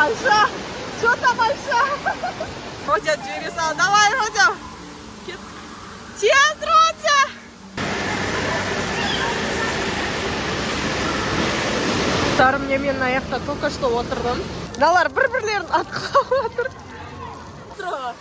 Айша, что там, Айша? Родя жібере сал. Давай, Родя. Кеттік. Тез, Родя. Достар, міне, мен мына жақта только что отырдым. Мыналар бір бірлерін атқылап отыр. Тұра.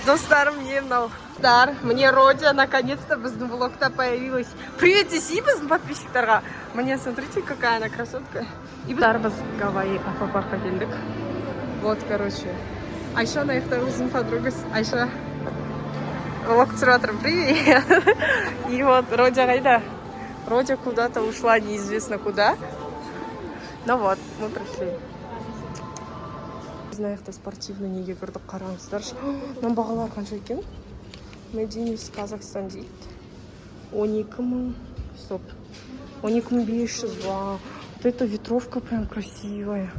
Достарым, не мынау. Достар, мне Родя наконец-то біздің влогта появилась. Привет, десей біздің подписчиктарға. Мне, смотрите, какая она красотка. И достар, біз Гавайи аквапаркқа келдік. Вот, короче. Айша ана жақта, өзінің подругасы. Айша. Влог түсіріп жатырмын. Привет. И вот, Родя қайда? Родя куда-то ушла, неизвестно куда. Ну вот, мы пришли. Біз мына жақта спортивный неге кірдік, қараңыздаршы. Мынаның бағалары қанша екен? Made in Казахстан дейді. 12 000, стоп. 12 500, вау. Вот эта ветровка прям красивая.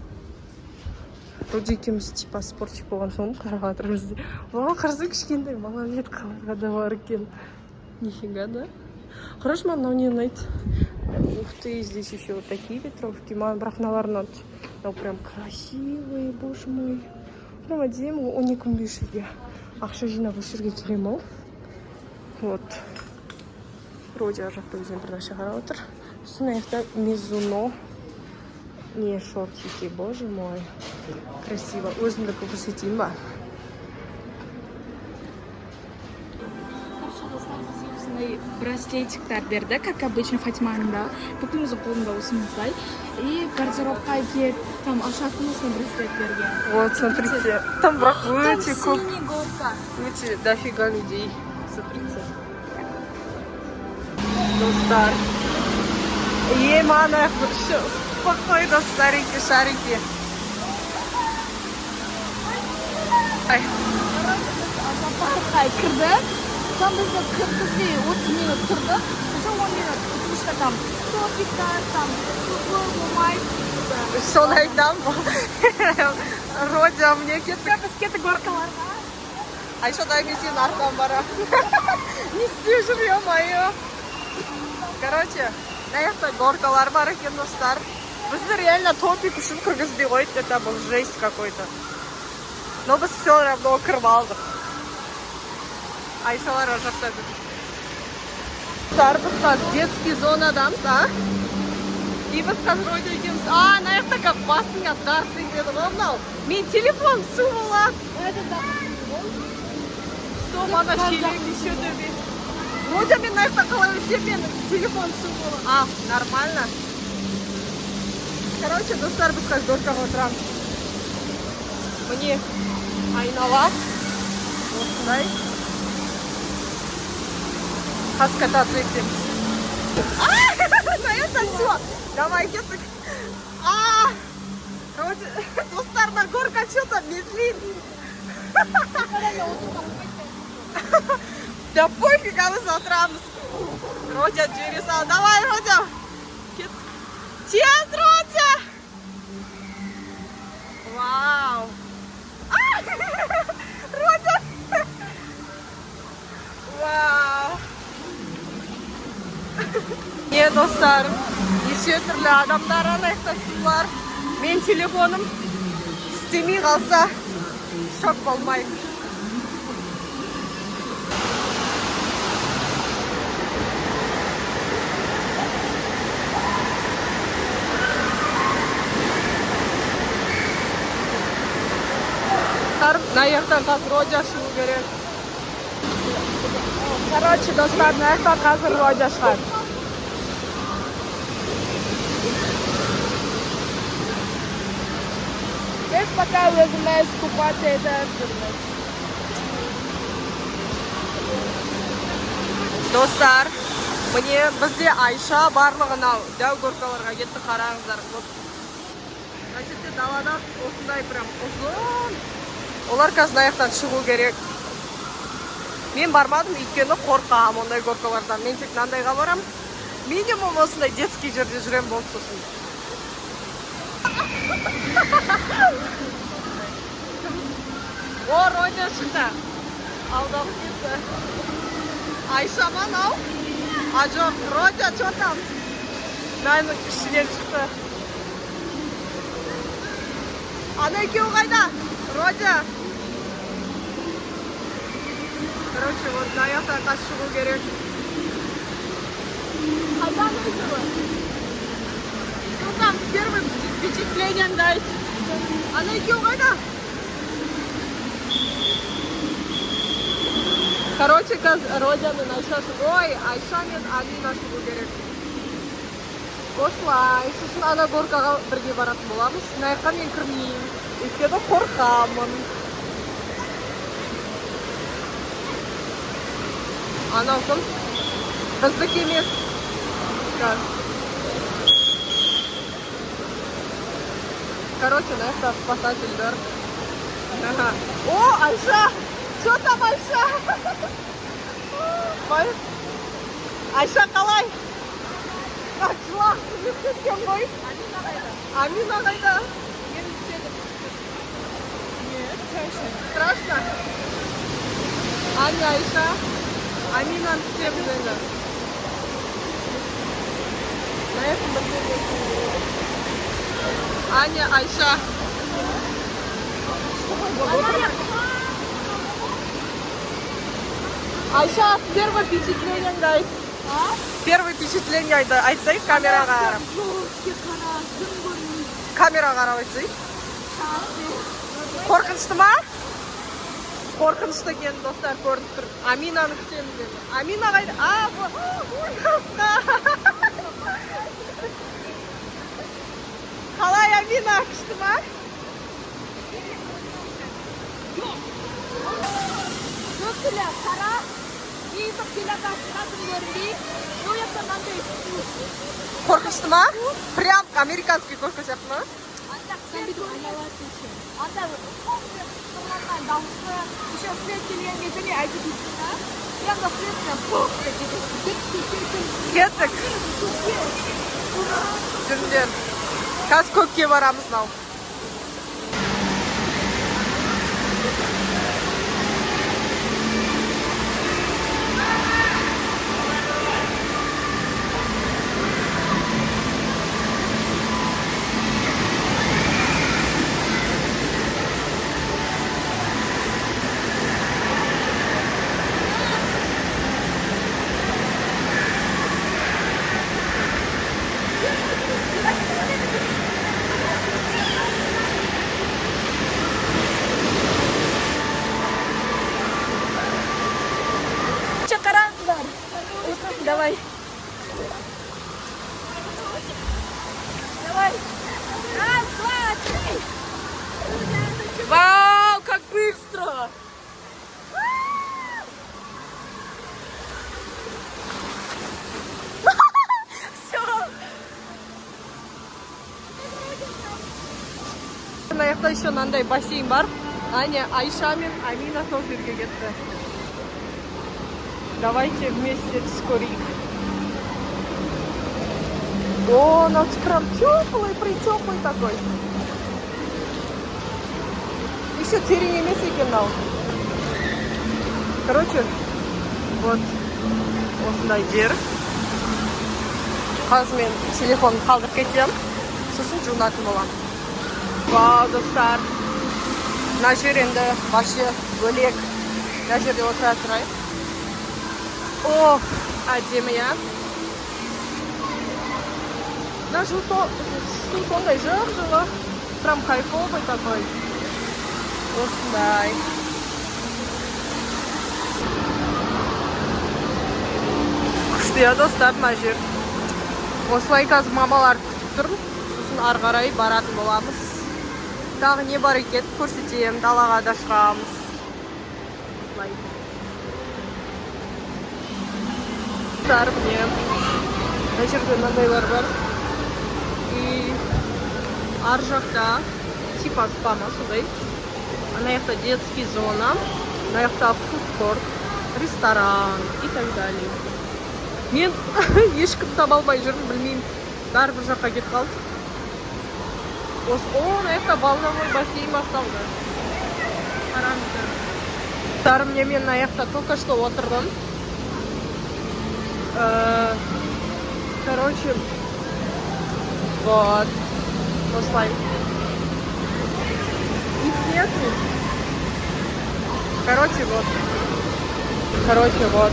Вроде екеуміз типа спортик болған соң қарап жатырмыз. Вау, қарасаң, кішкентай малолеткаларға да бар екен. Нифига, да? Хорошо, маған мынау не ұнайды. Ух ты, здесь еще вот такие ветровки. Маған бірақ мыналар ұнады. Мынау прям красивый, боже мой. Прям әдемі, 12 500-ге. Ақша жинап осы жерге келемін ау. Вот. Вроде ар жақта өзіне бір нәрсе қарап отыр. Сосын мына жақта Мизуно. Не, шортики, боже мой. Красиво. Өзімдікі көрсетейін ба? Короче, достар, бізге осындай браслетиктер берді, как обычно, Фатиманың да. Бүкіліміздің қолында осындай. И гардеробқа киіп, там ашатын осындай браслет берген. Вот, смотрите. Там бірақ Там өте көп. синий горка. Өте дофига людей. Смотрите. Достар. Е, мана, спокойно, старенькие шарики. Ай, Короче, біз аквапаркқа кірдік. Там бізді кіргізбей 30 минут тұрдық. Потом 10 минут, потому что там топиктар, там суы болмайды. Соны айтамын. Родя, мне кеттік. Все, біз кеттік горкаларға. Айша, дай мен сенің артынан барамын. Не істеп жүр, ё-моё. Короче, мына жақта горкалар бар екен, достар. Бізді реально топик үшін кіргізбей қойды. Это был жесть какой-то. Но біз все равно кіріп алдық. Айшалар ар жақта жүр. Достар, біз қазір детский зонадамыз, а? И біз қазір Родя екеуміз. А, мына жақта как басыңа дарс етеді ғой мынау. Мен телефон су болады. Стоп, ана шелек еще төбе. Родя, мен мына жақта қалай өтемін, менің телефон су болады. А, нормально. Короче, достар, біз қазір горкаға отырамыз. Міне, айнала. Осындай. Қазір кататься етеміз. А, на это все. Давай, кеттік. А, короче, достар, на горка что-то медлит. Да пофиг, а біз отырамыз. Родя жібере сал. Давай, Родя. Кеттік. Тез, Родя. Вау. А, Родя. Вау. Не, достар, неше түрлі адамдар, ана жақта сулар. Мен телефоным істемей қалса, шок болмаймын. Достар, мына жақтан қазір Родя шығу керек. Короче, достар, мына жақтан қазір Родя шығады. Біз пока өзіміз купаться етіп жүрміз. Достар, міне, бізде Айша барлығы мынау дәу горкаларға кетті, қараңыздар. Вот. Мына жерде далада осындай прям ұзын. Олар қазір мына жақтан шығу керек. Мен бармадым, өйткені қорқамын ондай горкалардан. Мен тек мынандайға барамын. Минимум осындай детский жерде жүремін, болды сосын. О, Родя шықты. Алдап кетті. Айша ма мынау? А, жоқ, Родя, что там? Мынаның ішінен шықты. Ана екеуі қайда? Родя. Короче, вот мына жақтан қазір шығу керек. Қайдан өзі? Ну там первый впечатление айт. Ана екеуі қайда? Короче, қазір Родя мен Айша ой, Айша мен Амина шығу керек. Осылай. Сосын ана горкаға бірге баратын боламыз. Мына жаққа мен кірмеймін. Өйткені қорқамын. Анау кім? Біздікі емес. Так. Короче, мына жақта спасательдер. Ага. О, Айша! Что там, Айша? Ой. Айша қалай? А, жылап кеткен ғой. Амина қайда? Страшно? Аня, Айша. Аминаны күтеміз енді. На этом бірге. Аня, Айша. Айша, первое впечатление айт. А? Первое впечатление айтсай камераға қарап. Жесткий қара, дым көрмейді. Камераға қарап айтсай. Қорқынышты ма? Қорқынышты екен, достар, көрініп тұр. Аминаны күтеміз енді. Амина қайда? А, ой, қасқа. Қалай, Амина, күшті ма? Көктілі қара, езіп келе жатасың, дым көрінбей. Ол жақта мынандай спуск. Қорқынышты ма? Прям американский горка сияқты ма? Анда свет көрінеді. Анда сықырлаған дауысы, еще свет келген кезде мен айтып кеттім да. Прям да свет прям пух деп кетесің. Кеттік, кеттік, Кеттік. Көкке. Жүріңдер. Қазір көкке барамыз мынау. Қараңыздар. Давай. Давай. Раз, два, три. Вау, как быстро! Все. Мына жақта еще мынандай бассейн бар. Аня, Айша мен Амина сол жерге кетті. Давайте вместе скорик. О, у нас прям теплый, притеплый такой. Еще терең емес екен мынау. Короче, вот осындай жер. Қазір мен телефон қалдырып кетемін. Сосын жуынатын боламын. Вау, достар. Мына жер енді вообще бөлек. Мына жерде отыра тұрайық. Ох, әдемі, иә. Мына су сондай жып-жылы. Прям кайфовый такой. Осындай. Күшті, иә, достар, мына жер. Осылай қазір мамаларды күтіп тұрмын. Сосын ары қарай баратын боламыз. Тағы не бар екен көрсетемін. Далаға да шығамыз. Осылай. Достар, міне. Мына жерде мынандайлар бар. И ар жақта типа спа ма сондай. Ана жақта детский зона, мына жақта фудкорт, ресторан и так далее. Мен ешкім таба алмай жүрмін, білмеймін. Бәрі бір жаққа кетіп қалды. О, мына жақта волновой бассейн басталды. Қараңыздар. Достар, міне мен мына жақта только что отырдым. Короче, Вот. Осылай. Их нету. Короче, вот. Короче, вот.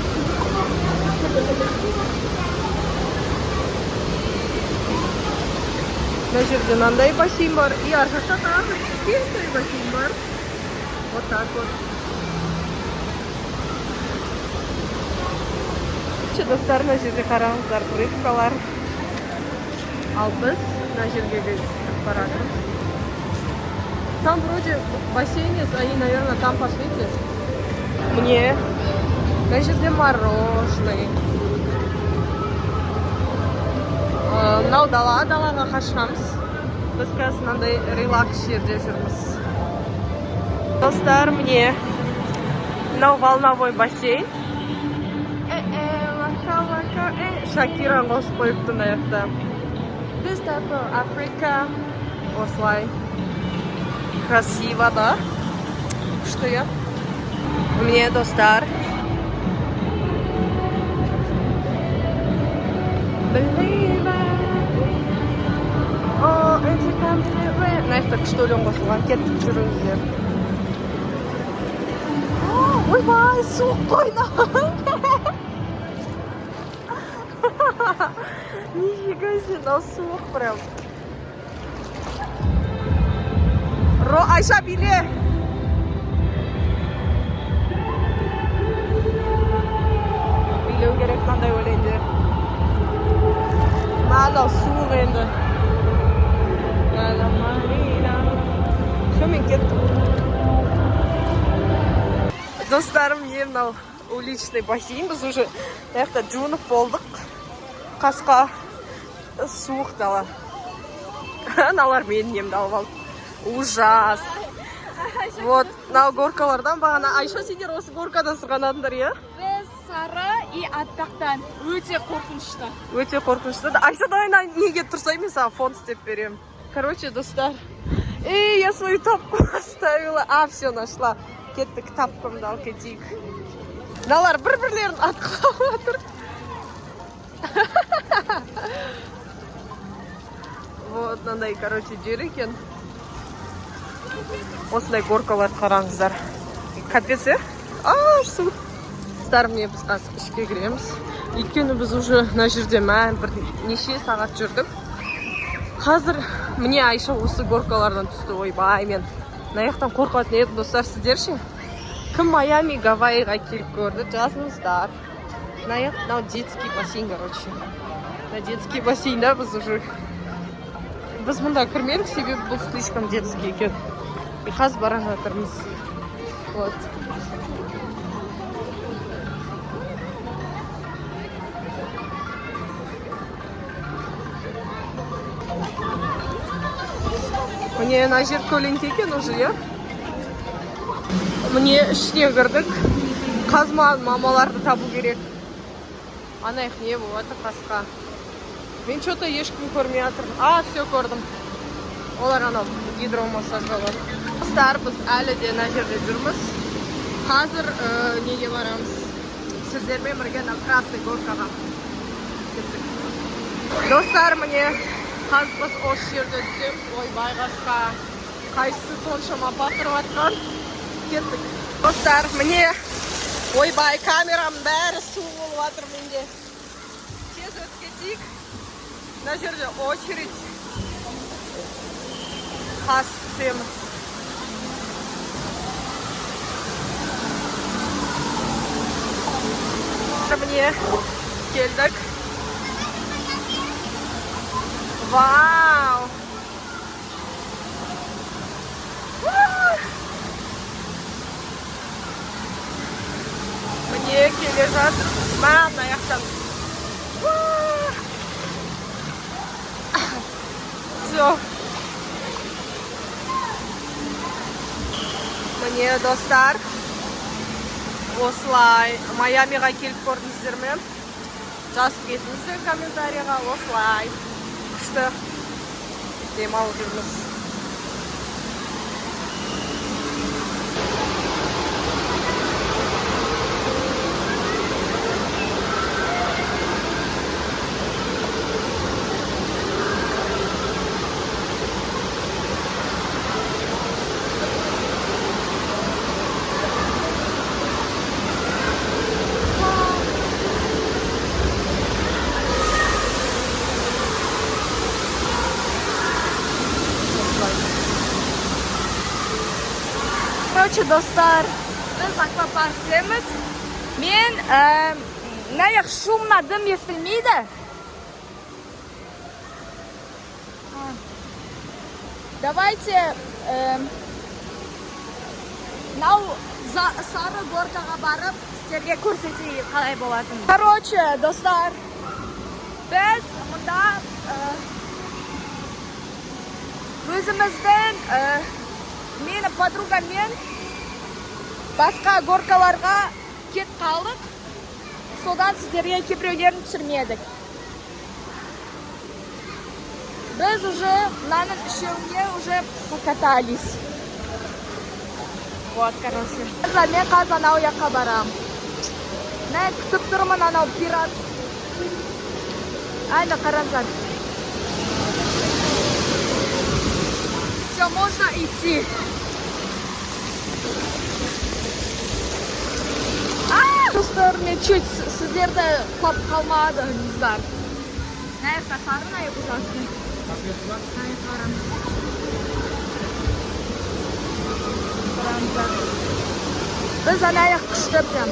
Мына жерде мынандай бассейн бар. И ар жақта тағы кішкентай бассейн бар. Вот так вот. Достар, мына жерде қараңыздар, рыбкалар. Ал біз мына жерге кетіп бара жатырмыз. Там вроде бассейн есть, они, наверное, там пошлите. Мне мына жерде мороженое. Мынау дала, далаға қашамыз. Біз қазір мынандай релакс жерде жүрміз. Достар, міне мынау волновой бассейн. Шакира қосып қойыпты мына жақта. This type of Africa. Осылай. Красиво, да? Что я? Міне, достар. Believe it. Oh, it's a company. Мына жақта күшті өлең қосылған. Кеттік, жүріңіздер. Ойбай, суық қой мынау. Нифига себе, мынау суық прям. Айша, биле. Билеу керек мынандай өлеңде. Мынау суық енді. Все, мен кеттім. Достарым, міне мынау уличный бассейн. Біз уже мына жақта жуынып болдық. Қасқа суық дала. Аналар менің немді алып алды. Ужас. Вот, мынау горкалардан бағана. Айша, сендер осы горкадан сырғанадыңдар, иә? Біз сары и аппақтан. Өте қорқынышты. Өте қорқынышты. Айша, давай на неге тұрсай, мен саған фон істеп беремін. Короче, достар. Эй, я свою тапку оставила. А, все, нашла. Кеттік, тапкамды алып кетейік. Мыналар бір-бірлерін атқылап жатыр. Вот, мынандай, короче, жер екен. Осындай горкаларды қараңыздар. Капец, е? А, су. Достар, міне біз қазір ішке кіреміз. Өйткені біз уже мына жерде бір неше сағат жүрдік. Қазір міне Айша осы горкалардан түсті. Ойбай, мен мына жақтан қорқатын едім, достар, сіздер ше? Кім Майами, Гавайиға келіп көрді, жазыңыздар. Мына жақ, мынау детский бассейн, короче. Мына детский бассейнда біз уже біз мұнда кірмедік, себебі бұл слишком детский екен. И қазір бара жатырмыз. Вот. Міне мына жер көлеңке екен уже, иә? Міне ішіне кірдік. Қазір маған мамаларды табу керек. Ана жақ не болып жатыр қасқа? Мен чё-то ешкім көрмей жатырмын. А, все көрдім. Олар анау гидромассаж алады. Достар, біз әлі де мына жерде жүрміз. Қазір неге барамыз? Сіздермен бірге мына красный горкаға кеттік. Достар, міне қазір біз осы жерде түсеміз. Ойбай, қасқа. Қайсысы соншама батырып жатқан? Кеттік. Достар, міне ойбай, камерамның бәрі су болып жатыр менде. Тез өтіп кетейік. Мына жерде очередь. Қас түсеміз. Міне келдік. Вау! Міне келе жатырмыз. Мә, мына жақтан. Все. Міне, достар. Осылай Майамиға келіп көрдіңіздер ме? Жазып кетіңіздер комментарийға. Осылай күшті демалып жүрміз. Короче, достар, біз аквапарктеміз. Мен мына жақ шумно, дым естілмейді. Давайте мынау сары горкаға барып, сіздерге көрсетейін қалай болатынын. Короче, достар, біз мұнда өзіміздің мені подругамен басқа горкаларға кет қалдық. Содан сіздерге кейбіреулерін түсірмедік. Біз уже мынаның үшеуіне уже покатались. Вот, короче. Мен қазір анау жаққа барам. Мен күтіп тұрмын анау пират. Әне, қараңыздар. Все, можно идти. А, достар, мен чуть сіздерді құлап қалмады, не знаю. Мына жақта сары, мына жақ ужасный. Мына қараңыз. Қараңыздар. Біз ана жақ күшті прям.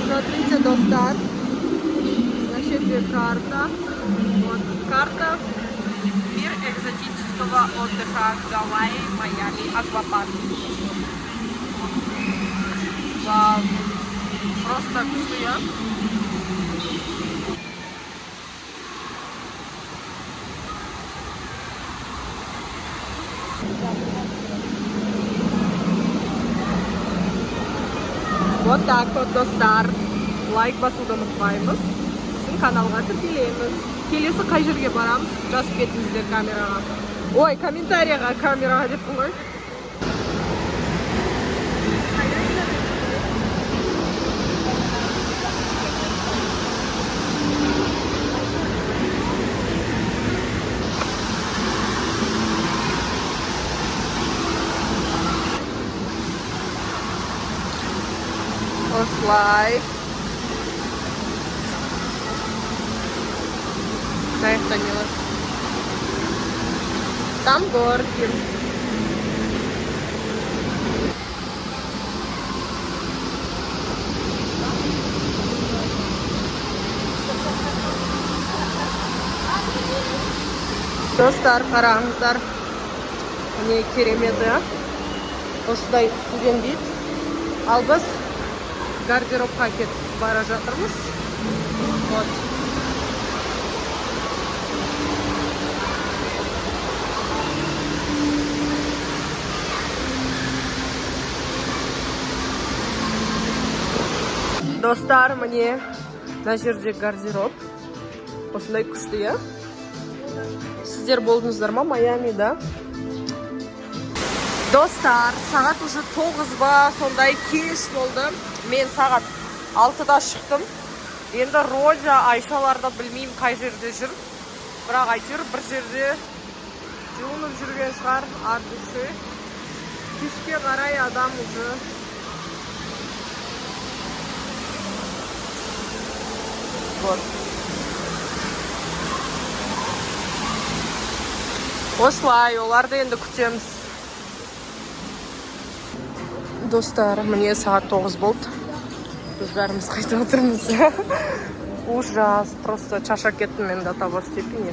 Смотрите, достар. Значит, карта. Вот карта. Мир экзотического отдыха. Гавайи, Майами, аквапарк. Вау. Просто күшті. Вот так вот, достар. Лайк басуды ұмытпаймыз. Біздің каналға тіркелеміз. Келесі қай жерге барамыз? Жазып кетіңіздер камераға. Ой, комментарияға, камераға деппін ғой. Осылай. Мына жақта не бар? Там горки. Достар, қараңыздар. Міне, керемет, иә? Осындай үстіден вид. Ал біз гардеробқа кетіп бара жатырмыз. Вот. Достар, міне, мына жерде гардероб. Осындай күшті, иә? Сіздер болдыңыздар ма Майамида? Достар, сағат уже 9 ба, сондай, кеш болды. Мен сағат 6-да шықтым. Енді Роза, Айшаларды білмеймін, қай жерде жүр. Бірақ әйтеуір бір жерде жуынып жүрген шығар от души. Кешке қарай адам уже вот. Осылай, оларды енді күтеміз. Достар, міне, сағат 9 болды. Біз бәріміз қайтып отырмыз. Ужас, просто шаршап кеттім мен до того степени.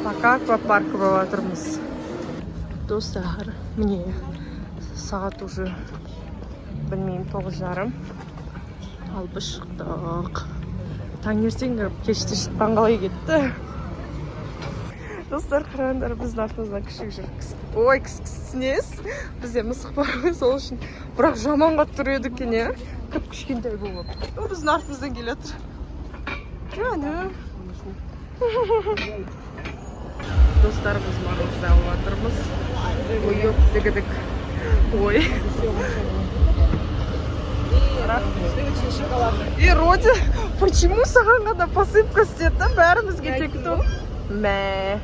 Пока аквапарк болып жатырмыз. Достар, міне, сағат уже білмеймін, 9:30. Ал біз шықтық. Таңертең кіріп, кеште шыққан қалай кетті? Достар, қараңдар, біздің артымыздан күшік жүр. Ой, кіс кіс. Бізде мысық бар ғой, сол үшін. Бірақ жаман қатты үреді екен, иә? Кіп кішкентай болып. О, біздің артымыздан келе жатыр. Жаным. Достар, біз мороженое алып жатырмыз. Ой, ёп, дігідік. Ой. И Роди, почему саған ғана посыпка істеді, бәрімізге тек то? Мә.